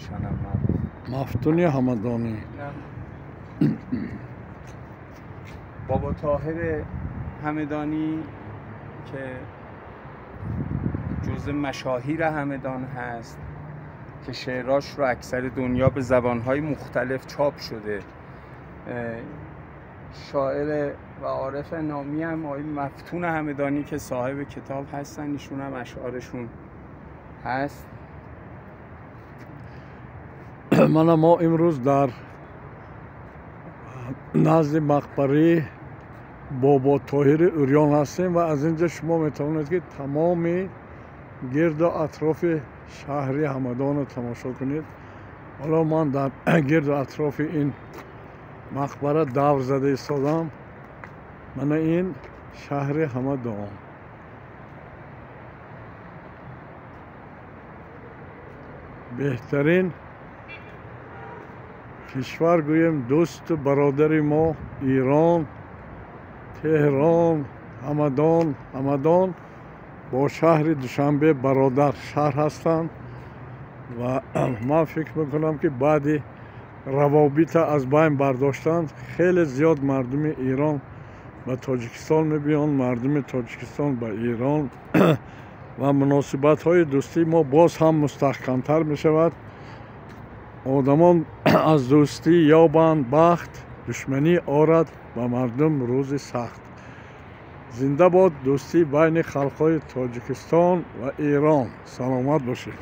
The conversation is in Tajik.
روشنم نبود. Мафтуни Ҳамадонӣ. بابا طاهر همدانی که جزء مشاهیر همدان هست که شعراش رو اکثر دنیا به زبانهای مختلف چاپ شده. شاعر و عارف نامی هم آقای مفتون همدانی که صاحب کتاب هستن، ایشون هم اشعارشون هست. Мана мо имрӯз дар назди мақбараи Бобо Тоҳири Урён ҳастем ва аз ин ҷо шумо метавонед, ки тамоми гирду атрофи шаҳри Ҳамадонро тамошо кунед. Ҳоло ман дар гирду атрофи ин мақбара давр зада истодам. Мана ин шаҳри Ҳамадон. Беҳтарин кишвар, гӯем, дӯсту бародари мо Ирон, Теҳрон, Ҳамадон. Ҳамадон бо шаҳри Душанбе бародар шаҳр ҳастанд ва ман фикр мекунам, ки баъди равобита аз байн бардоштан хеле зиёд мардуми Ирон ба Тоҷикистон мебиёнд, мардуми Тоҷикистон ба Ирон ва муносибатҳои дӯстии мо боз ҳам мустаҳкамтар мешавад. Одамон аз дӯстӣ ёбанд бахт, душманӣ орад ба мардум рӯзи сахт. Зинда бод дӯстӣ байни халқҳои Тоҷикистон ва Эрон. Саломат бошед.